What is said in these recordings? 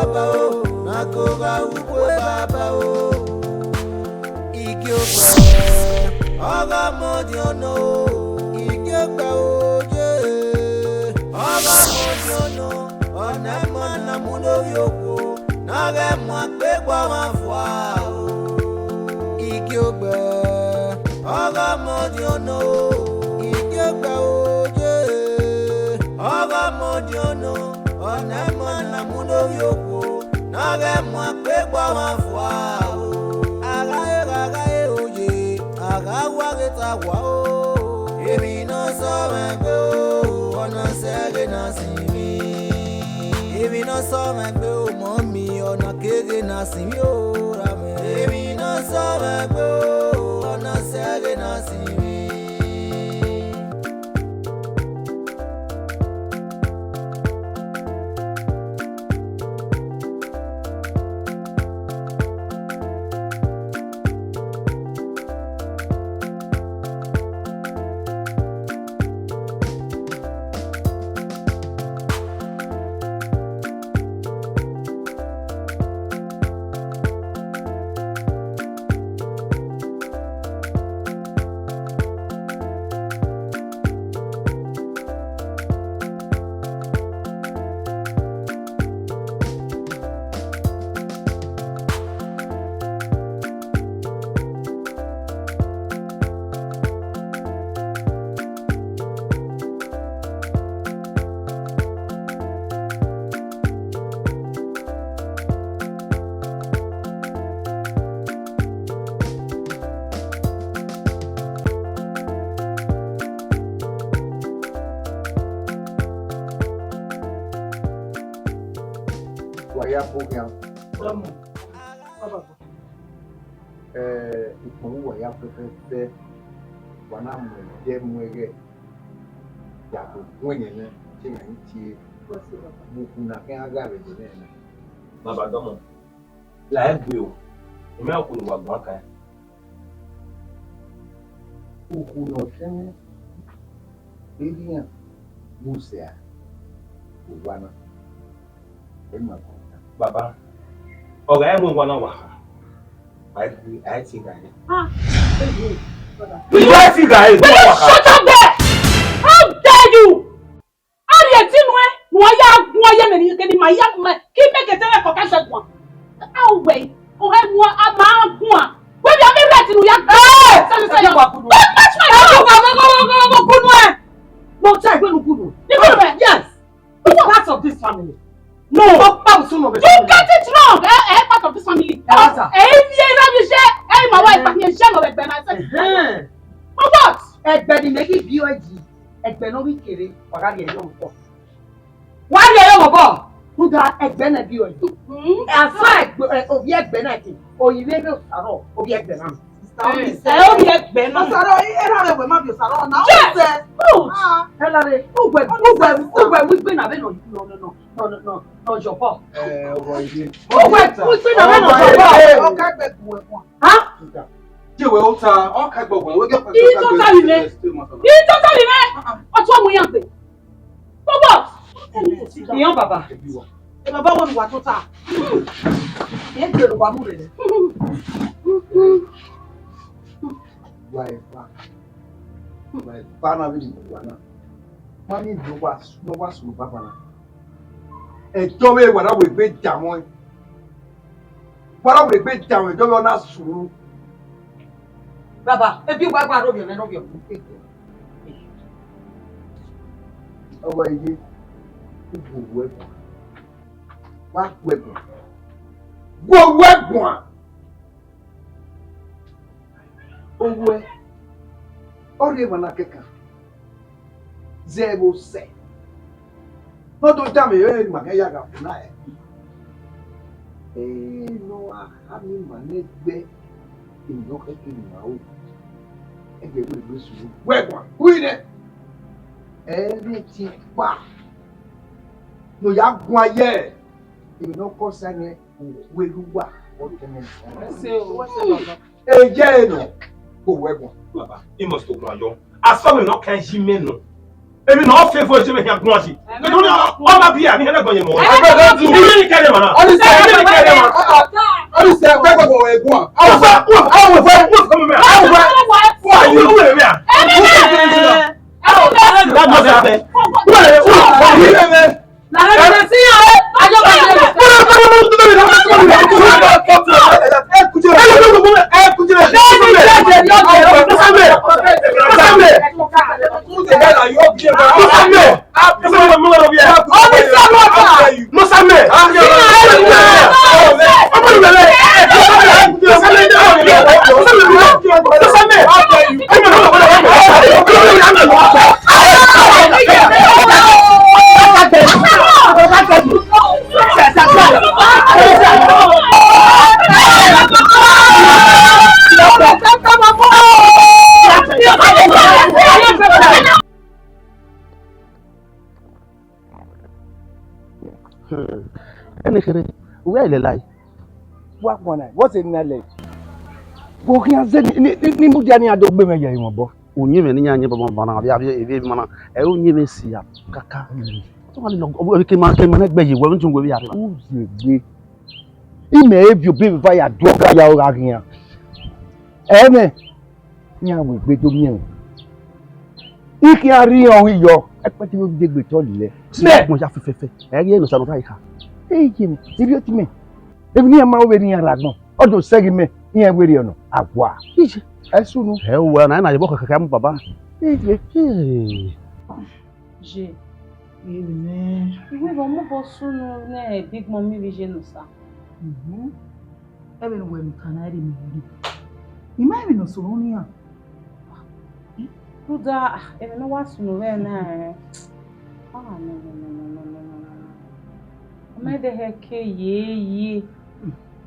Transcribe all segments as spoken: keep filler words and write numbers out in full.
Baba o, na ko gha ru ukhu Baba o. Igiogbe, ọghe ọmọ diọn nọ o. Igiogbe o, ye, ọghe ọmọ diọn nọ. Ọna ima na mu ne ovbi okhuo, ne a ghẹ mu akpegbe ọmwa fua o. Igiogbe, ọghe ọmọ diọn nọ o. Igiogbe o, ye, ọghe ọmọ diọn nọ. Ọna ima na mu ne ovbi okhuo, ne a ghẹ mu akpegbe ọmwa fua o. A gha re, a gha re oye, a gha wa ghe ta wa o. Emwi ne ọ sẹ mwẹ gbe o, ọ na sẹ ghe na sin mwẹ. Emwi ne ọ sẹ mwẹ gbe o, mummy, ọ na keghe na sin mwẹ o, ra mwẹ. Emwi ne ọ sẹ mwẹ gbe o, ọ na sẹ ghe na sin mwẹ. Wa ya kpoghian. Ọmọ, baba. Eh, ikpọnmwẹ uwa ya fẹfẹfẹ, wa na mu ẹdẹ mu ẹghẹ, ya do guẹn nẹ, te iran i tie, vbe ukhu ne a khian gha vbe ẹdẹ nẹ na. Baba dọmọ, la ẹgbẹe o, imẹ ọkhuo ne uwa guan kan. Ukhu ne ọ tẹn mwẹ, erriọ iran vbe usẹ a, owa na, ẹ ma guan kan. Baba, ọ gha re owa na wa kha. I, I think I am. Ah, thank you, brother. Will you shut up there? How dare you? A rhie ẹtin nuẹn, ne uwa ya guan ye mẹ ni, kene ima ya mẹ, ke imẹ ke te mwẹ kọkẹ sẹ guan. A wẹ, ọ hẹ mu a ma guan. Wẹ vbe a vbe rhie ẹtin ne u ya guan. Hey! Don't touch my phone. Mo tell you, no good. Ni good, man. Yes. You are part of this family. No. Papa will soon of it. You get it wrong. Eh, eh, part of this family. Eh, what, sir? Eh, if you love you, share. Eh, my wife, but me, share my wife by myself. Eh. For what? Ẹgbẹ ni mẹ ghi bi ọe yi, ẹgbẹ ne ọ ghi kere, wa gha rhie ẹre vbọ. Wa rhie ẹre vbọ. Rhunmwuda ẹgbẹ na bi ọe yi. Mhm. Asa ẹgbẹ, eh, ovbi ẹgbẹ na ke, oyi vbe vbe osaro ovbi ẹgbẹ na. Sister, eh, ovbi ẹgbẹ na. Osaro, erha mwẹ wẹ ma bi osaro na. Yes. Good. Ah. Ẹ lare, uwẹ, uwẹ, uwẹ wi gbe na vbe nọ, nọ, nọ, nọ, nọ, nọ, nọ, yọbọ. Eh, ọmọ ide. Uwẹ wi gbe na vbe nọ, yọbọ. Ọka gbe gu ẹkun. Ha? Ye wẹ ota, ọka gbe gu ẹkun. I tota vbe mẹ. I tota vbe mẹ. Ọtọ mu yan gbe. For what? Iyan baba. E baba wo ni wa tota. Iyan gbe lo wa mu rere. Wa eva. Wa eva na vbe ni wa na. Ma ni lo wa, lo wa sunu baba na. Ẹdọ vbe wa na wẹ egbe da mọ. Wa na wẹ egbe da mọ, ẹdọ vbe ọ na sunu. Baba, ebi wa gba rhie ovbi ẹmwẹ ne ovbi ọmọ. Ọghe ye, u gu owẹ guan. Wa gu ẹre guan. Gu owẹ guan. Owẹ, ọ rhie emwa na kẹkan. Zẹ vbe osẹ. Ne ọ do danmwehọ ẹre ne ima khian ya gha fo na rẹn. Ee, ne ọ gha khama ima nẹgbẹ, emwi ne ọ khẹke ne ima ru. Ẹgbẹe wẹ egbe sunu wẹ guan, gu irẹn. Ẹmwẹ ẹtin ọkpa ne ọ ya guan ye emwi ne ọ kọ sa nẹ, uwẹ ne uwa, ọ tẹn nẹ. Ẹ sẹ o. Eye ẹre nọ, gu owẹ guan. Baba, I must to guan yọ. Asọvbe ne ọ kan yi mẹ nọ. Emwi ne ọ fe fo esi vbe khian guan si. Kedu ni ọ ma biẹ, a ni hẹn ẹgbẹe ye mọ. Ẹgbẹe do tu. Iye ni kẹdẹ ma na. Ọni sẹ, iye ni kẹdẹ ma. Ọni sẹ, ẹgbẹe gbọgbọ wẹ guan. Awẹ fẹ, awẹ fẹ, awẹ fẹ, awẹ fẹ. Who are you? Who are you? Ẹnẹ kherhe, uwẹ lẹ lae. Wa guan na, what's in that leg? Wo khian zẹ ni, ni, ni, ni mudia ne iran do gbe mwẹ ye emwa obọ. Uyinmwẹ ne iran yẹn bọbọ na, avbe, avbe, avbe emwa na, ẹ i re uyinmwẹ sia kaka. Ọ ma lele, ọ, ọ, ke ma, ke ma nẹ gbe ye wẹ, u tun wẹ vbe ya rre. U ye gbe. Imẹ e viọ obọ eva ya du ọga ya gha ghian. Ẹmwẹ, iran wẹ egbe do miẹn. I khian rri iran ọghe yọ, ẹkpẹti vbe odede egbe te ọ lẹ. Mẹ. Agbọn ya fẹfẹfẹ, ẹ i re ne Osa ne ọ rha kha. Eye mẹ, ivbi oti mẹ. Emwi ne iran ma ru vbe ne iran rre agbọn, ọ do sẹ ghi mẹ, iran werriẹ nọ, a wa. Iye. Ẹ sunu. Ẹ wẹ na, na ye vbe khẹkhẹ mu baba. Iye. Hey. Ye. Amen. Iwe vbe ọmọ obọ sunu ne Big Mummy vbe iye ne Osa. Mhm. Ẹvbo ne uwẹ miẹn kan na, ẹre mẹ rhie. I ma emwi ne ọ sunu ne iran. Rhunmwuda, ah, emwi ne ọ wa sunu vbe na, eh. Ah, no, no, no. Ọ ma dẹhẹ ke ye, ye.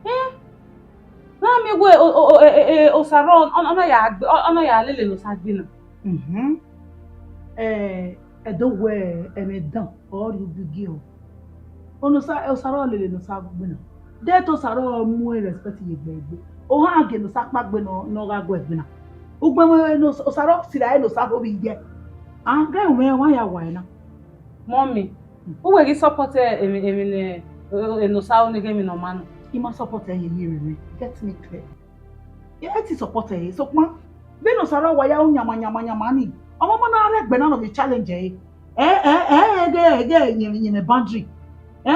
Eh? Na miẹn wẹẹ, o, o, o, e, e, e, Osa rrọọ, ọ, ọ na ya gbe, ọ, ọ na ya lele ne Osa gbe na. Mhm. Eh, ẹdẹ wẹẹ ẹmwẹ dan, ọ rhie ugbighi ọ. Onosa, Osa rrọọ lele ne Osa gbe na. De te Osa rrọọ mu respect ye egbe egbe. Ohan gie ne Osa kpa gbe nọ, ne ọ gha gu ẹgbin na. Ugbẹn mwẹ ne Osa, Osa rrọọ sirra ẹre ne Osa ho vbe iye. A ghe mwẹ wa ya wa ẹre na. Mummy, uwẹ ghi support emwi, emwi ne, e, e, ne Osa ru ne ghe emwi ne ọ ma na? I ma support ẹre ye, ye, ye, get me clear. I ti support ẹre, sokpan vbene Osa rrọọ wa ya ru yama, yama, yama ni, ọmọ ma na rre egbe na ne ọ vbe challenge ẹre. Ẹ, ẹ, ẹ, ẹ, ghe, ghe, yẹn, yẹn boundary. Ẹ?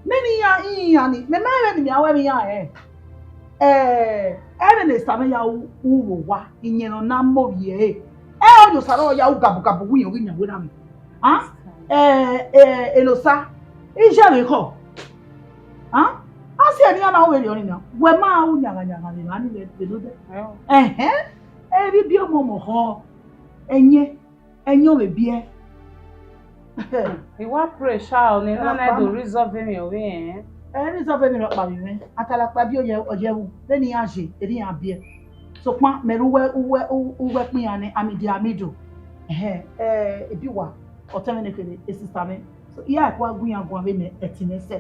Nene iran, iran ni, mẹ ma rẹn vbene mẹ a ru ẹmwẹ iran rẹn. Ẹ, ẹmwẹ ne Osa mwẹ ya ru, ru vbe owa, iyẹn ne ọ na mu ovbi ẹre. Ẹ, ọ ye Osa rrọọ ya ru gabugabu, wẹ irẹn ọ ghi yan werriẹ mwẹ. A? Ẹ, ẹ, Enosa, iye mwẹ khọ. A? A si ẹre ne iran na ru vberriọ nii na, wẹ ma ru yanghan yanghan vbe emwa ni vbe, vbe nodẹ. Ẹhẹn, ẹ vbe ibiẹ ọmọ ọmọ khọ, ẹyẹn, ẹyẹn ọ vbe biẹ. I wa pray sha o, ne Nana do resolve emwi ọvbehe. Ẹ resolve emwi rhọkpa vbe mwẹ. Atalakpa biẹ ọ ye, ọ ye ẹvbo, vbene iran ye, erriọ iran biẹ. Sokpan mẹ rre uwẹ, uwẹ, u-, uwẹ kpẹn iran nẹ, amidia amido. Ẹhẹn, ẹ, ebi uwa, ọtẹn mwẹ nekherhe, esisa mwẹ. So, I ya ku a gu iran guan vbe mẹ ẹtin mwẹ sẹ.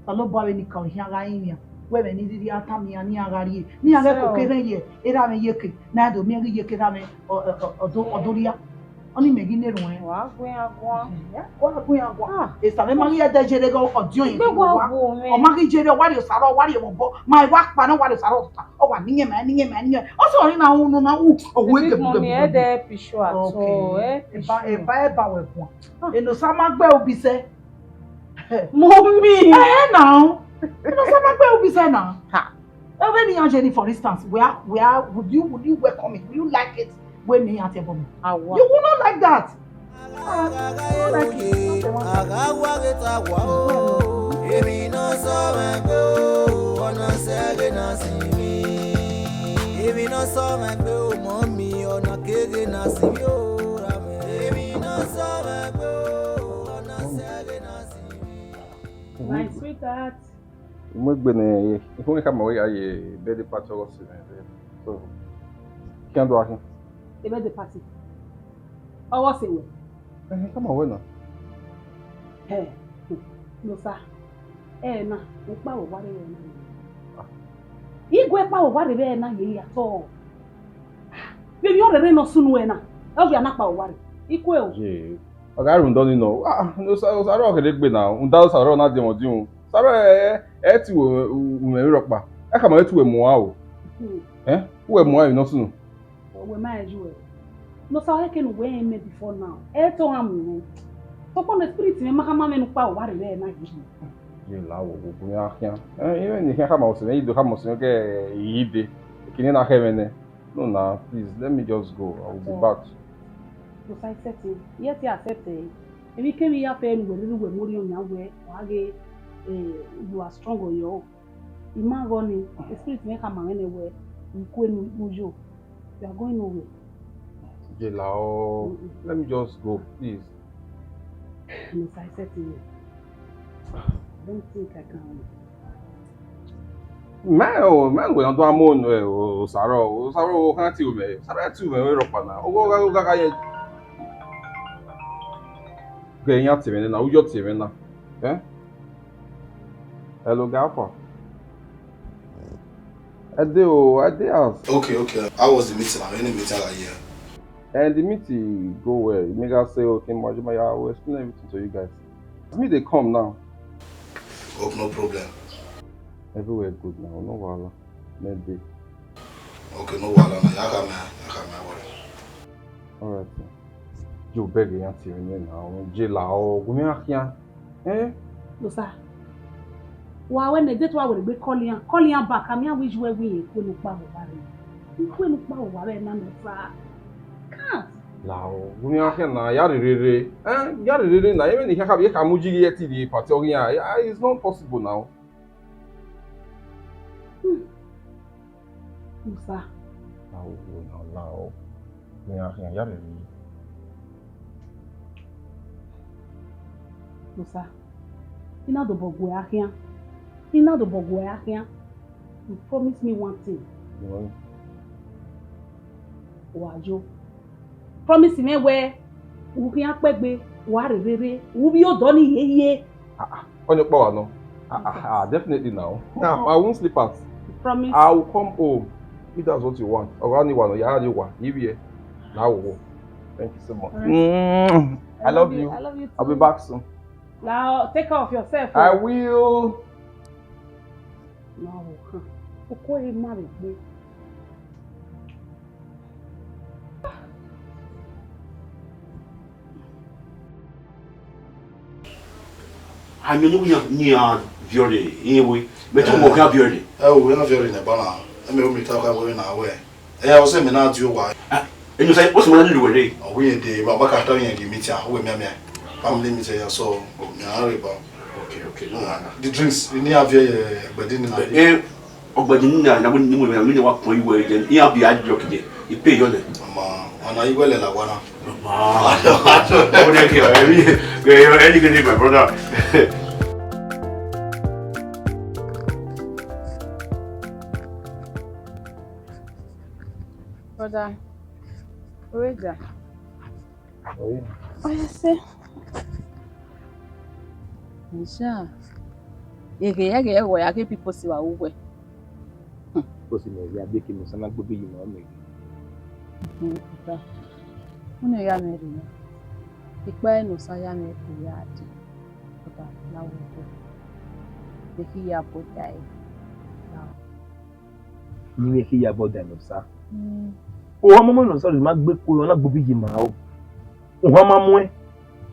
Osanobua vbe ni ka ohian gha rinmwian, wẹ ẹmwẹ ni rhirhi a tama iran ne iran gha rrie, ne iran ghẹ koko erhẹn ye erha mwẹ iyeke, ne a do miẹn ghi iyeke erha mwẹ ọ, ọ, ọ, ọ do, ọ do rria. Ọnii mẹ ghi na erhuẹn. Wa gu iran guan. Wa gu iran guan. Ah. Esa mwẹ ma ghi ẹdẹ ye rre ghe ọdiọn egbe wa wo mwẹ. Ọ ma ghi ye rre, ọ wa rrie Osa rrọọ, ọ wa rrie mwẹ obọ. Ma wa kpa nẹ, ọ wa rrie Osa rrọọ tota. Ọ wa ni iyẹn, ma ni iyẹn, ma ni iyẹn. Ọ sẹ ọnii na unu na u, ọ wu eke big mummy, ẹ dẹ help you at all, ẹ help you. Eba, eba, eba wẹ guan. Ah. Enosa ma gbe ubi sẹ. Mummy. Eh, now. Enosa ma gbe ubi sẹ now. Ha. Ẹ vbene iran ye ni, for instance, where, where would you, would you welcome it? Will you like it? Wẹ ne iran tie ẹbọ mẹ. Awa. You will not like that. Ah, I don't like it. Not the one. Èmi náà sọ wọn pé o, ọ̀nà sẹ́gẹ̀ náà sì mí. Èmi náà sọ wọn pé o, mọ́ mi, ọ̀nà kége náà sì mí o, ra mi. Èmi náà sọ wọn pé o, ọ̀nà sẹ́gẹ̀ náà sì mí. My sweetheart. Mu egbe ne, I khama wẹ ya ye birthday party ọghe ọse mwẹ. So, khian do a khin. A birthday party? Ọghe ọse wẹ? Ẹhẹn, khama wẹ na. Ẹ, Enosa, ẹ na, u kpa vbe owa rre vbe na. Ah. I gu ẹre kpa vbe owa rre vbe na ye ya tọ. Vbe emwi ọrẹrẹ ne ọ sunu ẹre na, ọ vbe a na kpa vbe owa rre. I kue o. Ye. Ọ gha rhunmwuda ọnii nọ, ah, ne Osa-, Osaro ọ kherhe gbe na, rhunmwuda Osaro na diẹmwẹ ọdiọn. Osaro ẹ, ẹ te uwẹ, u-, umwẹ vberriọ ọkpa, ẹ khama wẹ te uwẹ mu ua o. Hmm. Ẹ, uwẹ mu ua emwi ne ọ sunu. Wẹ ma ju ẹre. Ne Osa ọ khẹke ne uwẹ rẹn mẹ before now. Ẹ te ọmwa mu mwẹ. Sokpan ne spirit mwẹ ma khama mwẹ ne ukpa vbe owa rre na yi. Ye la wo wo gun ya khian. Eh, even ni khian khama ọse mwẹ, i do khama ọse mwẹ ke i de. Kini na khẹ mwẹ nẹ. No na, please, let me just go. I will be back. Osa accept him. Yes, he accept him. Emwi kemwi ya fẹ ne uwẹ rhirhi uwẹ mu orhiọn yan wẹ, wa ghe, eh, you are strong on your own. I ma ghe ọnii, spirit mwẹ khama mwẹ nẹ wẹ, I kue ne u yo. You are going nowhere. Jela o, let me just go, please. Mister Isetini, I don't think I can win. Mẹ o, mẹ wẹ ọdọ amọ nẹ, o, Osaro, Osaro, o khan ti mẹ, Osaro ti mẹ, o rọkpa na, o gha, o gha, gha ye. Ghe iran tie mwẹ na, u yo tie mwẹ na. Eh? Hello, Gafa. I dey o, I dey house. Okay, okay. How was the meeting? How many meeting are here? And the meeting go well. Mega say, okay, Majima, I will explain everything to you guys. As me dey come now. Hope no problem. Everywhere good now, no wahala. No dey. Okay, no wahala. Na ya come here, ya come here, worry. All right, sir. Yo, beg you, auntie, me now. Jela, oh, go me here. Eh? No, sir. Wa wẹ ne date wa wẹ gbe call iran, call iran back. Ami a wish we we kue nu kpa vbe owa rre. Kue nu kpa vbe owa rre na, no, sir. Can't. Lao, gu mi akhian na, ya rherere. Eh, ya rherere na, even if you have, you can muji yet the party or here. It's not possible now. Hmm. Musa. Lao, lao, lao. Gu mi akhian, ya rherere. Musa, I na dobọ gu ẹ akhian. I na dobọ gu ẹ akhian. You promise me one thing. What? Wa yo. Promise mwẹ wẹ, u khian kpẹgbe, wa rherere, u vbi odọ ni hiehie. Ah, ah, ọni ọkpa wa nọ. Ah, ah, ah, definitely now. Now, I won't sleep out. Promise. I will come home. If that's what you want. Ọgha ni wa nọ, ya ni wa, ibi ẹ. Na wo wo. Thank you so much. All right. Mm, I love you. I love you too. I'll be back soon. Now, take care of yourself. I will. Now, huh. Oko e ma re gbe. Ami ne uyan ni a viọ rre, iye we, mẹ te wọ khian viọ rre. Ẹ o, wẹ na viọ rre nẹ, ba na. Ẹ mẹ ru mi ta ọka wẹ na wẹ. Ẹ, ọ sẹ mẹ na di owa. Ah, enu sa, what's my little way? Ọ wẹ de, ba ba ka ta yẹn gi mi tia, wẹ mi mi. Family mi tia so, mi a re ba. Okay, okay, no wahala. The drinks, ni a viọ ye gbẹdẹ ni na. Eh, Ọgbẹdẹ ni na, na ni mo na wa kun iwe je. Iran bi a drug je. I pay yo le. Ọmọ, ọna iwe le la wa na. Ọmọ. What the hell? Any, any, my brother. Brother, Oreja. Oye. Oye se. Nisha. Ege, ege, ege, ya ke people si wa uwe. Ko si me ya be ke mo sana gbe bi mo me. Hmm, ta. Unu ya me ri. Ipa enu sa ya me ku ya di. Kota, na wo ko. Eki ya bo dai. Na. Ni me ki ya bo dai no sa. Hmm. O wa mo mo no sa ma gbe ku yo na gbe bi ji ma o. Uhan ma muẹn,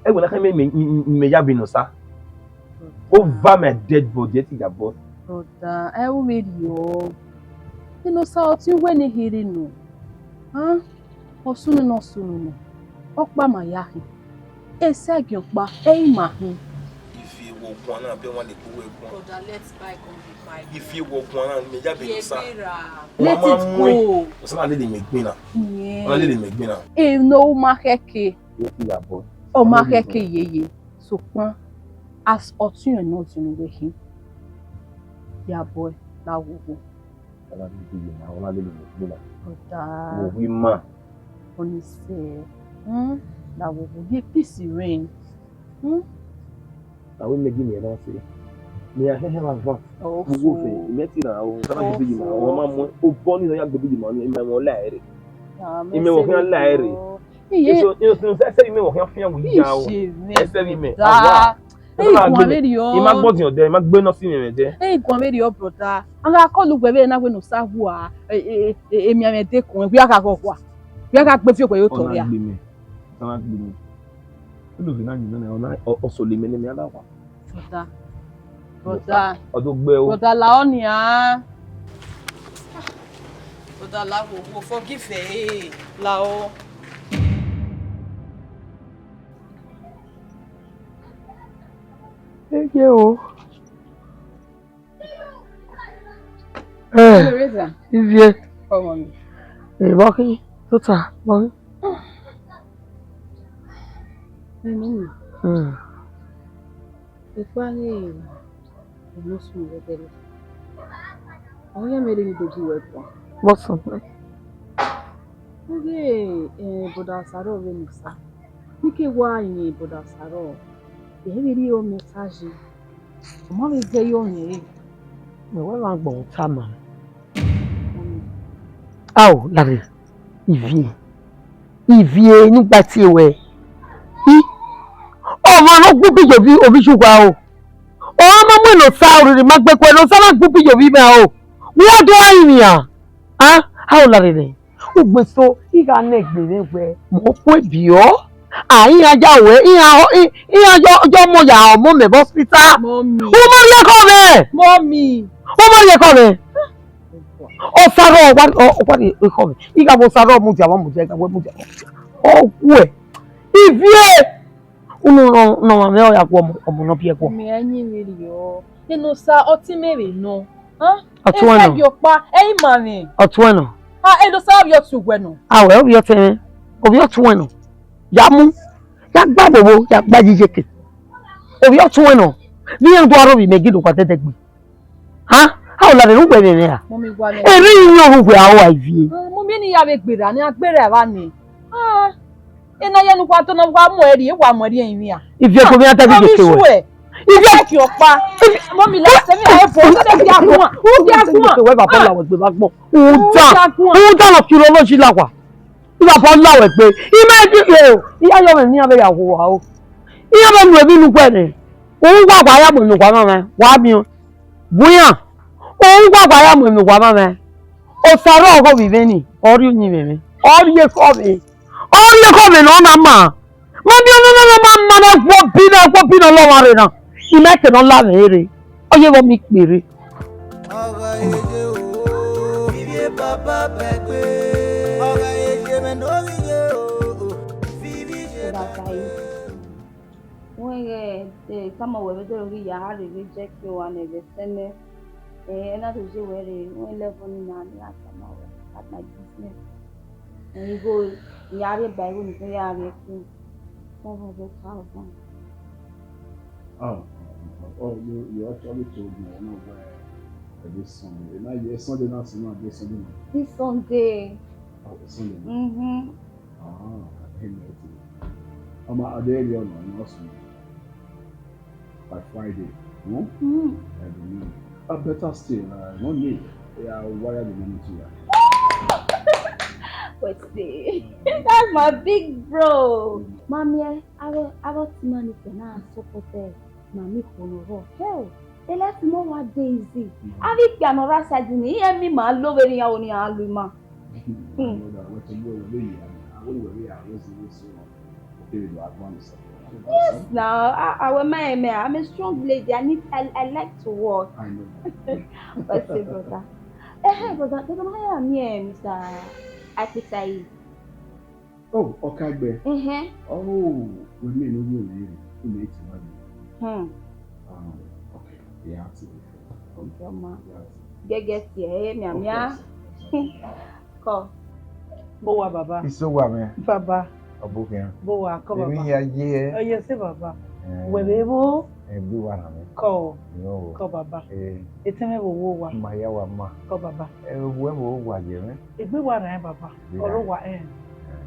ẹwẹ na khẹ mẹ, mẹ, mẹ, mẹ ya vbe Inosa. Over my dead body, ẹ ti ya bọ. Brother, ẹ u vbe rhie ọ. Inosa, ọtẹn uwẹ ne kherhe nọ. Hẹn? Ọ sunu nọ, ọ sunu nọ. Ọkpa ma ya khin. Esa ẹgiọkpa, ẹ i ma khin. Ivie wo guan na, bẹ wan le gbe uwẹ guan. Brother, let bygone be bygone. Ivie wo guan na, mẹ ya vbe Inosa. Let it go. Ọmọ ma muẹn. Ọsa na lele mẹ gbinna. Yeah. Ọ na lele mẹ gbinna. Eno u ma khẹke. Ye ti ya bọ. Ọ ma khẹke yeye. Sokpan, as ọtẹn nọ ọtẹn ne uwẹ khin. Ya bọ, la wo wo. Ọ na lele mẹ gbinna. Brother. Wo wi ma. Honestly. Hmm? La wo wo. Ye peace reign. Hmm? Avbe imẹ ghi miẹn na sẹ, ne iran hẹhẹ vbe van. Owo fẹ, imẹ ti na o, sana gbe bi yi ma, ọ ma mu obọ ni nọ ya gbe bi yi ma, imẹ wọn la ẹre. Imẹ wọn khian la ẹre. Iye. Eso, eso, eso, ẹsẹ vbe imẹ wọ khian fian wẹ iya o. Iye mẹ, ẹsẹ vbe imẹ. Da. Awa. Ẹ na gbe mẹ. Iguan vberriọ. I ma gbọdiọn dẹ, I ma gbe nọ si mwẹ dẹ. Ẹ, iguan vberriọ, brother. A gha call uwẹ vbe na wẹ ne u sa gua, e, e, e, emianmwẹ dekun, wẹ a gha ghe ọgua. Wẹ a gha gbe fi okhuo ye otọ ria. Ọ na gbe mẹ. Ọ na gbe mẹ. Unu vbe na yin nẹ, ọ na, ọ, ọ sẹ ole mẹ ne mẹ a na wa. Brother. Brother. Ọ do gbe o. Brother, la ọ nian. Brother, la wo, wo forgive ẹ, la ọ. Eye o. Eh, Teresa. Ivie. Come on. Eh, Bọkhi, tota, Bọkhi. Ẹ nọ. Hmm. Ekpa ghe emọ sunu vbe ẹdẹrẹ. Ọ ya mẹ rhie do gu wẹ guan. Vbọsẹ? Ọ ghe, eh, brother Osaro vbe ne osa. Ne I ke wa yin brother Osaro. Ẹ vbe rhie ọmọ ta yi. Ọ ma vbe zẹ ye ọmọ ẹre. Mẹ wẹ vbe agbọn ta ma. Ao, lare, Ivie. Ivie, ne u gba tie wẹ. I, ọmwa ne ọ gbe ubi ye ovbi, ovbi uwa o. Ọ ma mu ne osa oriri ma gbe kuẹ, ne osa na gbe ubi ye ovbi mẹ o. Wẹ a do a rinmwian. A, a o lare nẹ. Ugbeso, I gha na egbe mwẹ wẹ, mẹ ọ kue biẹ. A, iran ya wẹ, iran, i-, iran yọ, yọ ọmọ ya ọmọ mẹ vbe hospital. Mommy. U ma rhie ekhọe mwẹ. Mommy. U ma rhie ekhọe mwẹ. Osaro, ọ wa, ọ, ọ wa rhie ekhọe mwẹ. I gha vbe Osaro mudia, wa mudia, I gha wẹ mudia. Ọ wẹ. Ivie. Unu nọ, nọ mwẹ ọ ya gu ọmọ, ọmọ nọ biẹ guọ. Mẹ a yin vberriọ. Enosa, ọtẹn mwẹ vbe nọ. Hẹn? Ọtẹn wẹ nọ. Esa gie ọkpa, ẹ i ma mwẹ. Ọtẹn wẹ nọ. Ha, Enosa, ovbi ọtẹn uwẹ nọ. Awẹ, ovbi ọtẹn mwẹ. Ovbi ọtẹn wẹ nọ. Ya mu. Ya gba vbovbo, ya gba yi iyeke. Ovbi ọtẹn wẹ nọ. Vbe iran do aro vbe imẹ ghi do gha dẹdẹ gbe. Ha? A o lare ne uwẹ mwẹ mwẹ ra? Mummy, wa mwẹ. Erha iyan ọrhẹ uwẹ a ru a Ivie. Ah, Mummy, eni ya vbe gberra, ne a gberra evba nẹ. Ah, ena ye ne uwa tọ na, wa mu ẹre, wa mu ẹre emwi a. Ivie, ko mi a ta gege ke wẹ. Ivie, ki ọkpa. Mummy, la se mi a ebo, se bi agun a. U bi agun a. Ke wẹ ba bọ la wẹ gbe ba gbọn. U da. U da lọ kiro lọ ji la wa. I wa bọ la wẹ gbe. I ma bi o. I ya yọ mwẹ ne iran vbe ya wu wa o. Iran vbe nu emwi ne uwẹ nẹ. U wa wa ya mu emwi ne uwa ma mwẹ. Wa miẹn. Bu iran. U wa wa ya mu emwi ne uwa ma mwẹ. Osa rre ọghe ovbi mwẹ ni, ọ rrie uyinmwẹ mwẹ. Ọ rrie ekhọe mwẹ. Ọ rrie ekhọe mwẹ ne ọ na ma. Ma miẹn ọnọna ne ọ ma ma ne ẹguọbi na, ẹguọbi na ọ lọ ọmwa rre na. I ma ke ne ọ la mwẹ rre. Ọ ye vbe ọ miẹn ikpe rre. Ọghe eje o, ivie baba bẹgbe. Ọghe eje mwẹ ne ovbi ye o, ivie baba bẹgbe. Wẹ ghẹ, eh, tama wẹ vbe dọrọ ghi ya rre vbe jẹ ke owa nẹ vbe ẹsẹ nẹ, eh, ẹ na do ye wẹ rre, wẹ eleven na, ne a tama wẹ, at my business. Eh, igho, I ya rhie ba igho ni, ya rhie ku. Seven hundred thousand. Oh, oh, oh, you, you actually told me, I know where, uh, this Sunday. And I, yes, Sunday, not Sunday, this Sunday night. This Sunday. Oh, it's Sunday night. Mm-hmm. Ah, I didn't know it. I'm a, I didn't know, no, no, Sunday. By Friday. Hmm? Mm. I don't know. Uh, better still, uh, no need. Yeah, I'll wire the money to you. Wait, see. That's my big bro. Mm. Mommy, eh, I will, I will see money for now, support her. Mami khuọnọ rrọọ. Hell, elesi mọ wa dey easy. Mm. Avbe ikpia ne ọ rre side ni, iran miẹn ima lo vberriọ iran ro ne iran lu ima. Hmm. Yes, now, I, I will mind me. I'm a strong lady. I need, I, I like to work. I know that. What's it, brother? Eh, hey, brother, brother, my name is, uh, Akpitayi. Oh, Ọkaegbe. Uh-huh. Oh, we may know you, you may to one. Hmm. Um, okay. Yeah, absolutely. Okay, ma. Yeah. Gẹgẹ tiẹ, eh, mia, mia. Kọ. Bo wa, baba. Iso wa mẹ. Baba. Ọbokhian. Bo wa, kọ, baba. Emwi hia ye. Oh, yes, baba. Eh. Wẹ vbe vbo? Eh, bi wa na mẹ. Kọ. Yo. Kọ, baba. Eh. Etẹn mwẹ vbe wo wa. Ma ya wa ma. Kọ, baba. Eh, wẹ vbe wa ye mẹ. Egbe wa rẹn, baba. Ọre wa ẹn.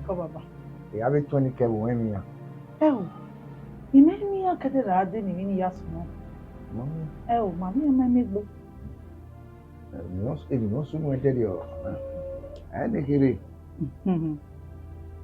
Kọ, baba. I gha vbe tuẹn ni kẹ vbe uwẹ emwi iran. Ẹo, I ma emwi iran kẹdẹ ra dee ne emwi ni ya sunu. Mami. Ẹo, mami, ọ ma miẹn egbe. Emwi ne ọ sunu ẹdẹrriọ, ẹ ne kherhe. Mhm.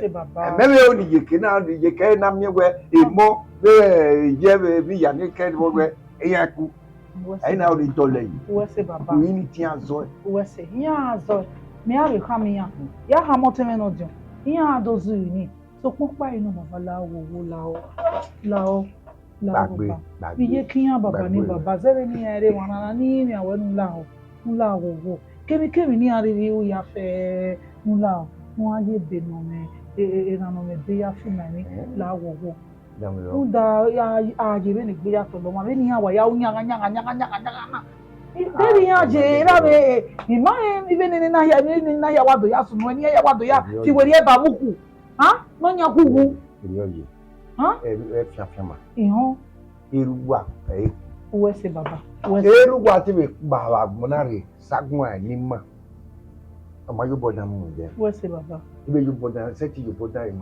ẹse baba. Ẹmẹ vbe oni yeke na, oni yeke na miẹn wẹ emọ vbe ye vbe vbe ya ni kẹ vbe wẹ eya ku. Uwẹ ẹse. Ẹna oni dọlẹ yi. Uwẹ ẹse baba. Uyi ni tian zọe. Uwẹ ẹse. Iran zọe. Mẹ a vbe khama iran. Ya khama ọtẹn mwẹ nọ diọn. Iran do zuru ni. Sokpan ọkpa ẹre nọ baba la wo wo la o. La o. Gbagbe, gbagbe. Iye ke iran baba ni baba, zẹvbe ne iran rre emwa na ni rinmwian wẹ ne u la o, u la ghwoghwo. Kemwikemwi ne iran rhirhi ru ya fẹ ne u la o, ne u gha ye ebe nọ mwẹ, erhan nọ mwẹ ebe ya fi ma emwi la ghwoghwo. Rhunmwuda a ye vbene egbe ya tọlọ ọmwa, vbene iran wa ya ru yanghan yanghan yanghan yanghan yanghan na. Deghẹ iran ye erha vbe, I ma rẹn vbene nene na hia, vbene nene na hia wa do ya sunu, ne iran ya wa do ya fi werriẹ ba vbe ukhu. Ha? Ne ọ yan kughu. Erriọ ye. Ha? Ẹ fianfian ma. Ihọn. Erha uwa ẹ i ku. Uwẹ ẹse baba. Uwẹ ẹse. Erha uwa te vbe kpa vbe agbọn na rre saguan ne ima. Ọ ma ye obọ dan mu dẹ. Uwẹ ẹse baba. Ibe ye obọ dan, sẹtin ye obọ dan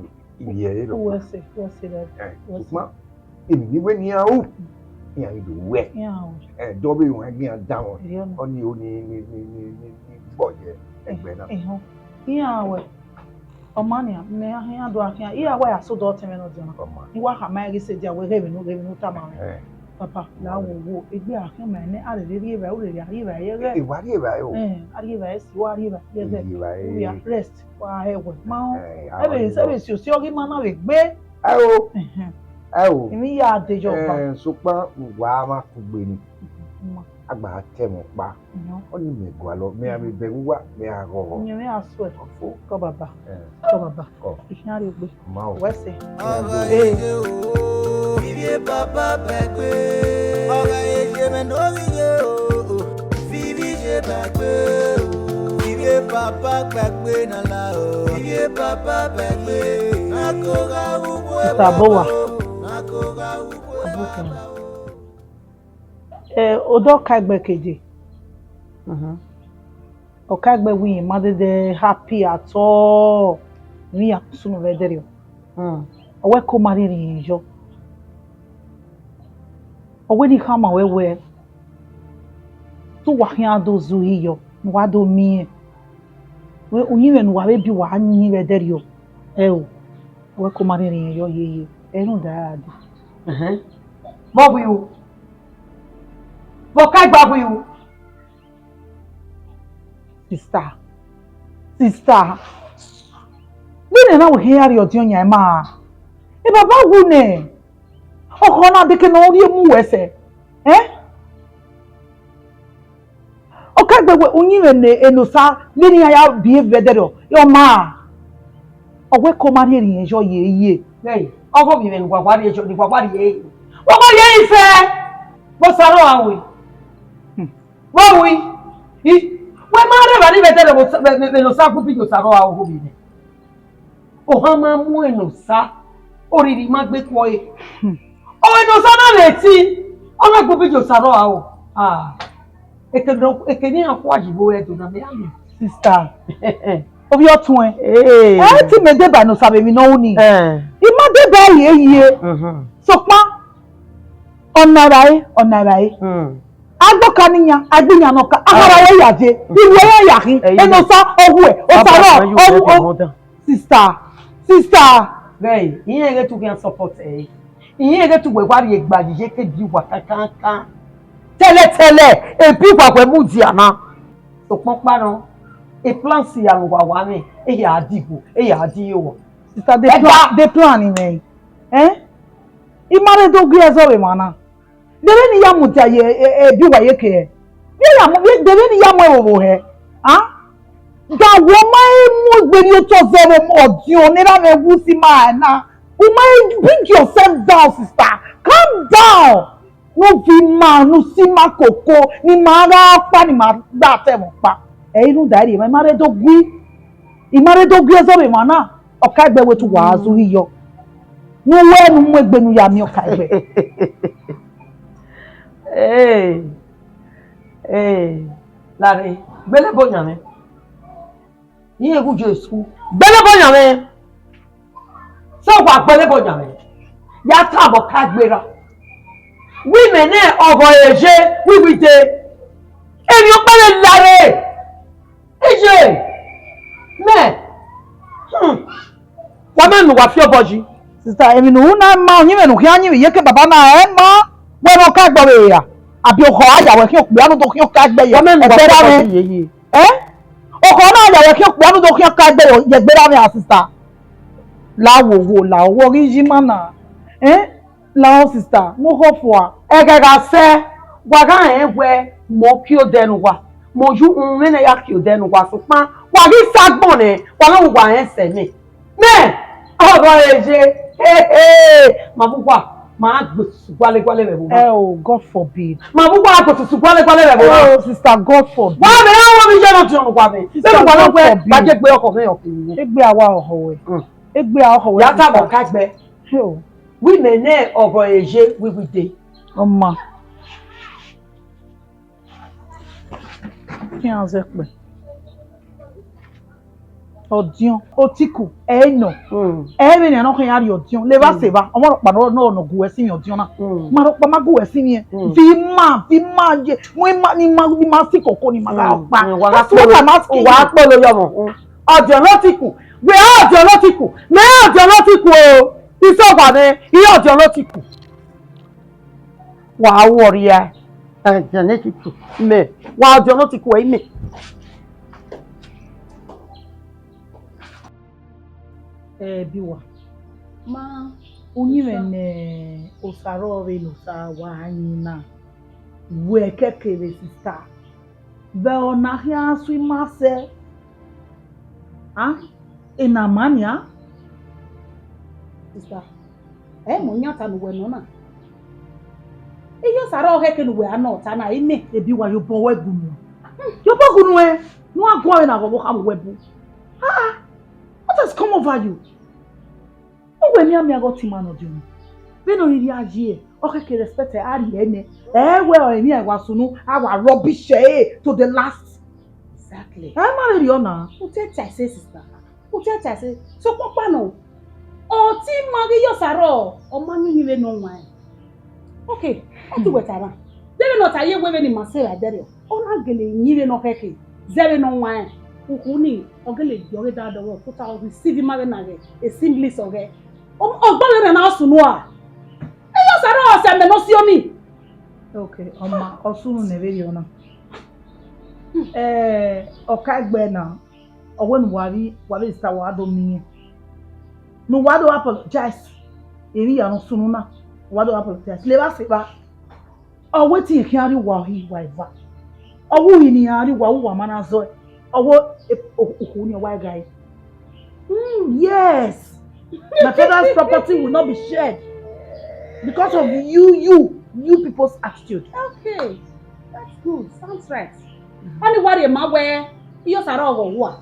ivbi ẹre rọ. Uwẹ ẹse, uwẹ ẹse dẹ. Ẹ, sokpan, emwi ne iwẹ ne iran ru, iran ghi do ruẹ. Iran ru. Ẹ, dọ vbe wan ghi iran danmwẹ. Erriọ nọ. Ọni o ni, ni, ni, ni, ni, ni gbọ ye ẹgbẹ na. Ihọn. Iran ruẹ. Ọ ma nian, mẹ a khian do a khian, I ra wa ya sẹ odẹ ọtẹn mwẹ ne ọ diọn na. Ọ ma. I wa khama ẹre ghi sẹ dia wẹ ghẹ emwi ne, ghẹ emwi ne u tama mwẹ. Ẹ. Papa, la wo wo, egbe a khian ma nẹ, a rherhe rri evbare, u rherhe a rri evbare ye ghẹ. E wa rri evbare o. Ẹ, a rri evbare si, wa rri evbare ye ghẹ. Rri evbare. U ya rest, wa hẹ wẹ. Ma o. Ẹ, a wa rri evbare. Ẹ vbe si osi ọ ghi ma na vbe gbe. Ẹ o. Ẹhẹn. Ẹ o. Emwi ya de yọ ba. Ẹ, sokpan, wa ma kugbe ni. Ma. A gba ta ẹmwẹ ọkpa. Ihọn. Ọni mẹ gualọ, mẹ a vbe bẹghe uwa, mẹ a ghọghọ. Iyẹn mwẹ a suẹ. Ọfo. Kọ baba. Ẹ. Kọ baba. Kọ. Ikhian rhie egbe. Ma o. Wẹ sẹ. Ọghe ye o, ivie baba bẹgbe. Ọghe ye mẹ ne ovbi ye o, vivi ye bẹgbe o. Ivie baba bẹgbe na la o. Ivie baba bẹgbe. Na ko gha wu. Sister Abowa. Na ko gha wu. Ẹ, odẹ ọkaegbe keje. Mhm. Ọkaegbe wẹ irẹn ma dẹdẹ happy at all. Vbe iran sunu vbe ẹdẹrriọ. Mm. Ọ wẹ ke ọ ma rhirhi yọ. Ọ wẹ ne I khama ruẹ wẹ, te uwa khian do zẹ uhi yọ, ne uwa do miẹn. Wẹ uyinmwẹ ne uwa vbe biẹ uwa yin vbe ẹdẹrriọ. Ẹ o. Ọ wẹ ke ọ ma rhirhi yọ yeye. Ẹ i rhunmwuda ra dee. Ẹhẹn. Vbe ọ wẹ ru? Vbe ọkaegbe wẹ ru? Sister, sister, vbene na wẹ hia rrie ọdiọn yan ima, e baba wu nẹ, ọkhọ na deke ne ọ rhie mu wẹ sẹ, ẹ? Ọkaegbe wẹ uyinmwẹ ne Enosa vbene iran ya biẹ vbe ẹdẹrriọ, ọ ma, ọ wẹ ke ọ ma rhie rri yọ yeye. Nẹẹn, ọghe ovbi mwẹ ne uwa wa rrie, ne uwa wa rrie, wa wa rrie fẹ, vbe Osa rrọọ a ru ẹre. Vbọ ru i? I, A ma rre evba ni vbe ẹdẹrẹ vbe Osa, vbe, vbe, vbe ne Osa gu Big Joe Osa rrọọ a, ohọ vbe nẹ. Ohan ma mu ẹn ne Osa, oriri ma gbe kuọ ẹre. Ọ vbe ne Osa na vbe ti, ọ na gu Big Joe Osa rrọọ a o. Ah, eke ne, eke ne iran kua yi vbe ẹdẹ na, mẹ ya miẹn. Sister, ovbi ọtuẹn. Hey. Ẹ ti mẹ deba ne Osa vbe emwi ne ọ ru ni. Eh. I ma deba ye ye. Mhm. Sokpan, ọ na rae, ọ na rae. Hmm. Agbọka ne iyan, a gbe iyan nọ ka, a ha ra wẹ ya je, iwẹ ya ya khin, ẹnẹ Osa, ọ wu ẹ, Osa rọ, ọ wu, ọ, sister, sister. Ghẹ, irẹn ghe te u khian support ẹre. Irẹn ghe te uwẹ wa rhie gba yi ye ke bi uwa kankankan. Tẹlẹtẹlẹ, e bi uwa wẹ mudia na. Sokpan ọkpa nọ, e plan si ya ne uwa wa mwẹ, e ya di ibo, e ya di iye uwa. Sister, the plan, the plan ni mwẹ. Eh? I ma rre do gie ẹzọ vbe emwa na. De vbene I ya mudia ye, e, e, bi uwa ye ke hẹ? Vbe I ya mu, vbe, de vbene I ya mu ẹvbo vbo hẹ? Ah? Da wẹ ma i mu egbe rhie otọ zẹ vbe ọdiọn ne erha mwẹ wu si ma na. U ma i bring yourself down, sister. Calm down. Ne u viọ ima, ne u si ima koko, ne ima gha ọkpa, ne ima gha ta ẹmwẹ ọkpa. Ẹ i rhunmwuda ẹre, I ma rre do gui, I ma rre do gui ẹzọ vbe emwa na. Ọ ka egbe wẹ te uwa zu ghi yọ. Ne u wẹ ne u mu egbe ne u ya miẹn ọ ka egbe. Ee, ee, lare, gbele ebo yan mwẹ. Iye gu Jesu, gbele ebo yan mwẹ. Sẹ wa gbele ebo yan mwẹ. Ya ta vbe ọ ka egbe ra. Wẹ imẹ nẹ ọghọ re ye, wẹ wẹ de. Emwi ọkpa vbe lare. Iye, mẹ, hmm, wa ma nu wa fi obọ yi. Sister, emwi ne u ru na ma, uyinmwẹ ne u khian yin vbe iyeke baba na, ẹ ma, wẹ ne ọ ka egbe vbe ra, abi okhọ a ya wẹ khian okpia ne u do khian ọka egbe ye. Wa ma nu wa fi obọ yi, ye, ye. Eh? Okhọ na ya wẹ khian okpia ne u do khian ọka egbe ye, ye egbe ra mwẹ, sister. La wo wo, la wo ghi yi ima na. Eh? Lahọ sister, ne u khọ fua. Ẹghẹ gha sẹ, wa gha rẹn wẹ mẹ ọ kie odẹ ne uwa, mẹ ọ ye uhunmwu mwẹ ne ya kie odẹ ne uwa, sokpan wa ghi sa agbọn nẹ, wa na wu wa rẹn sẹ mẹ. Mẹ, ọghọ re ye, he he, ma vbe uwa, ma gbe osusu gualẹ gualẹ vbe ẹvbo uwa. Eh, oh, God forbid. Ma vbe uwa gbe osusu gualẹ gualẹ vbe ẹvbo uwa. Oh, sister, God forbid. Wa mẹ ra wọ mi ye na ọdiọn ne uwa mẹ. Sister, God forbid. Vbene uwa na wẹ, wa je gbe ọkhọ mwẹ ọkpa. Egbe a wa ọhọ wẹ. Mm. Egbe a ọhọ wẹ, sister. Ya ta vbe ọ ka egbe. Hey, oh. Wẹ imẹ nẹ ọghọ re ye, wẹ wẹ de. Ọ ma. Khian zẹ kpẹ. Ọdiọn, otiku, ẹ i nọ. Mm. Ẹ vbe nian ne ọ khian ya rhie ọdiọn. Levba, mm, sevba, ọmọ rhọkpa nọ, nọ, nọ gu wẹ sinmwi ọdiọn na. Mm. Ma rhọkpa ma gu wẹ sinmwi. Mm. Vbe ima, vbe ima ye, mu ima, ni ma, ni ma si koko, ni ma gha, mm, ọkpa. Mm, wa gha. That's what I'm asking you. Wa kpolo yọ mọ. Mm. Ọdiọn ne otiku. Wẹ ọdiọn ne otiku. Mẹ ọdiọn ne otiku o. Isẹ wa mwẹ, I ọdiọn ne otiku. Wa worry a, eh, ọdiọn ne otiku, mẹ, wa ọdiọn ne otiku, ẹ i mẹ. Eh, Biwa. Ma, uyinmwẹ ne Osa rrọọ vbe ne Osa wa yin na. Wẹ kẹkẹ vbe sister. Vbe ọ na khian su ima sẹ? Ah, ena ma nian? Sister, ẹ mọ yan ta ne uwẹ nọ na. Iye Osa rrọọ khẹke ne uwẹ a nọ ta na, imẹ. Ebi wa ye obọ wẹ gunu. Ye obọ gunu ẹ, ne u gha guan vbe na vbe ọvbokhan vbe uwẹ bu. Ah, what has come over you? Uwẹ mianmian ghe ọtẹn ima ne ọdiọn. Vbene ọ rhirhi a ye, ọ khẹke respect ẹ, a rhie nẹ. Ẹ wẹ ọ emwi a wa sunu, a wa rubbish ẹre to the last. Exactly. Ẹ ma vbe rriọ na. U te ta ẹse, sister. U te ta ẹse. Sokpan ọkpa nọ, ọtẹn ima ghi ye Osa rrọọ, ọ ma yin uyinmwẹ ne ọ waẹn. Okay, ọ te wẹ ta na. Deghẹ ne ọ ta ye wẹ vbene ima sẹ ra ẹdẹrriọ, ọ na gele yin vbene ọ khẹke, zẹ vbene ọ waẹn. Ukhu ni, ọ gele gie ọghe dadẹ ọvbehe tota, ọ receive ima vbe na ghe Assemblies ọghẹe. Ọ, ọ gba vbe rẹn na sunu a. Iye Osa rrọọ sẹ mẹ ne ọ si oni. Okay, ọ ma, ọ sunu nẹ vberriọ na. Eh, ọ ka egbe na, ọ wẹ ne uwa vbe, uwa vbe sa wa do miẹn. Ne uwa do apologize. Emwi hia ne ọ sunu na, uwa do apologize. Levba sevba. Ọ wẹ te I khian rrie uwa uhi wa eva. Ọ wẹ uhi ne iran rrie uwa, uwa ma na zọe. Ọ wẹ, e, o-, ukhu ni ọ wa ghae. Mm, yes. My father's property will not be shared because of you, you, you people's attitude. Okay, that's good. Sounds right. Ọni wa rhie ma wẹẹ, iye Osaro ọghọ uwa.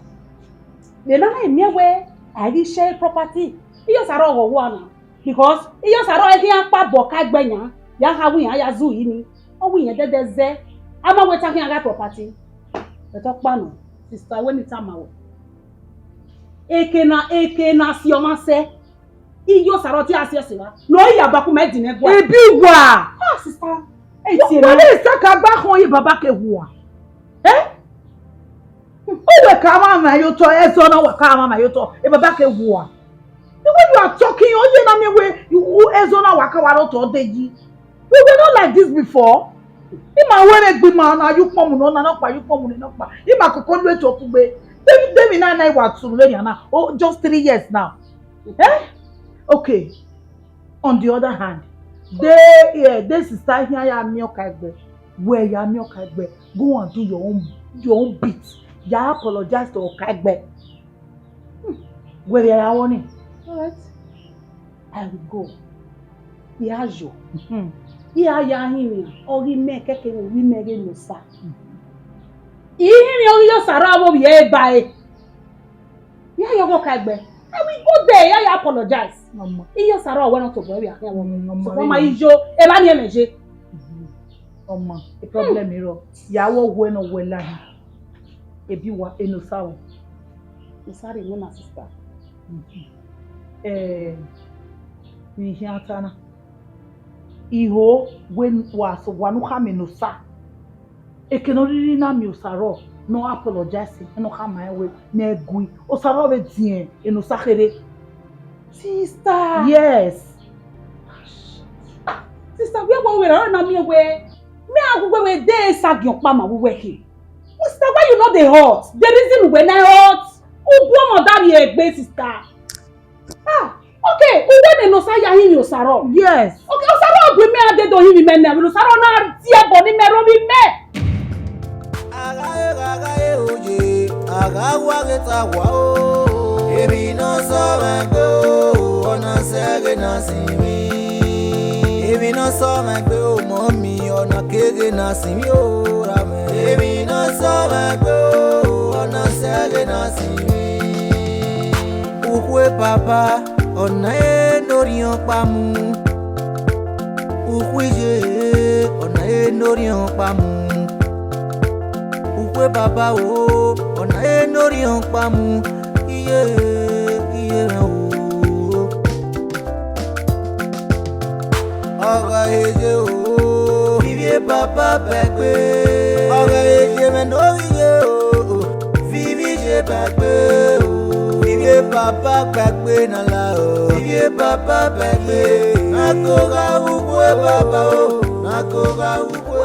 Vbe ne a na miẹn wẹẹ a i ghi share property, iye Osaro ọghọ uwa na. Because iye Osaro khian kpa bọ ka egbe yan, ya kha wẹ iran ya zu yi ni. Ọ wẹ irẹn dẹdẹ zẹ, a ma wẹ te a khian gha property. But ọkpa nọ, sister, wẹ ne I tama wẹ. Eke na, eke na si ọmwa sẹ. Iye Osaro te a si ẹse ra. Ne ọ ya ba ku mẹ di nẹ gua. Ebi wa. Ah, sister. Ẹ tie Wọ́n mẹ. Lè saka gba khọn ye baba ke hua. Eh? Uwẹ ka ma ma yo tọ, ẹzọ na wa ka ma ma yo tọ. E baba ke hua. The way you are talking, ọ ye na miẹn wẹ, u-, ẹzọ na wa ka wa rọ tọ de yi. We were not like this before. Ima were gbe ima na yu kpọnmu nọ na nọkpa, yu kpọnmu nọ nọkpa. Ima koko lu eto kugbe. David, David na na wa tsuru vbe nian na. Oh, just three years now. Eh? Okay. On the other hand, they, yeah, they sister here ya mi oka egbe. Where ya mi oka egbe. Go and do your own, your own bit. Ya apologize to oka egbe. Hmm. Where ya ya warning. All right. I will go. Iyayo. Mhm. Iyaya hin mẹ, ọ ghi mẹ kẹkẹ vbe ovbi mẹ ghe ne osa. Mhm. I hin mẹ ọ ghi yo Osaro avbe ovbi ẹre gba ẹre. Iyayo ọghe oka egbe. I will go there, Iyayo apologize. Ọmọ. Iye Osaro wẹ ne ọ tobọ ẹre akhian wọ. Mm, ọmọ Sokpan rẹ ma nọ. Ijo, evba ni ẹmwẹ je. Mhm. Ọmọ, problem rọ. Ya wọ wẹ ne ọ wẹ la hin. Ebi wa, eno sa wọ. Mo sorry, no, my sister. Mhm. Eh, ni hian ta na. Iho wẹ wa so wa nu khama eno sa. Eke ne ọ rhirhi na miẹn Osaro, ne ọ apologize, ne ọ khama rẹn wẹ, ne ẹ gui. Osaro vbe diẹn, eno sa kherhe. Sister. Yes. Sister, wẹ wa wẹ ra na miẹn wẹ, mẹ a gu wẹ wẹ de sa giẹn ọkpa ma wẹ wẹ khe. Sister, why you no dey hot? The reason wẹ na hot. U bu ọmọ da rrie egbe, sister. Ah, okay, uwẹ ne Enosa ya hin Osaro. Yes. Okay, Osaro bu mẹ a dede ohinmwi mẹ nẹ, Osaro na die ẹbọ ne imẹ rre ovbi mẹ. A gha re, a gha re oye, a gha wa ghe ta wa o. Emwi ne ọ sẹ mwẹ gbe o, ọ na sẹ ghe na sin mwẹ. Emwi ne ọ sẹ mwẹ gbe o, mummy, ọ na ke ghe na sin mwẹ o, ra mwẹ. Emwi ne ọ sẹ mwẹ gbe o, ọ na sẹ ghe na sin mwẹ. Ukhue baba, ọ na re ne orhiọn ọkpa mu. Ukhue iye, ọ na re ne orhiọn ọkpa mu. Ukhue baba o, ọ na re ne orhiọn ọkpa mu. Iye, iye mwẹ o. Ọghe iye o, ivie baba bẹgbe. Ọghe iye mwẹ ne ovbi iye o, ivie iye bẹgbe o. Ivie baba bẹgbe na la o. Ivie baba bẹgbe, na ko gha ukhue baba o, na ko gha ukhue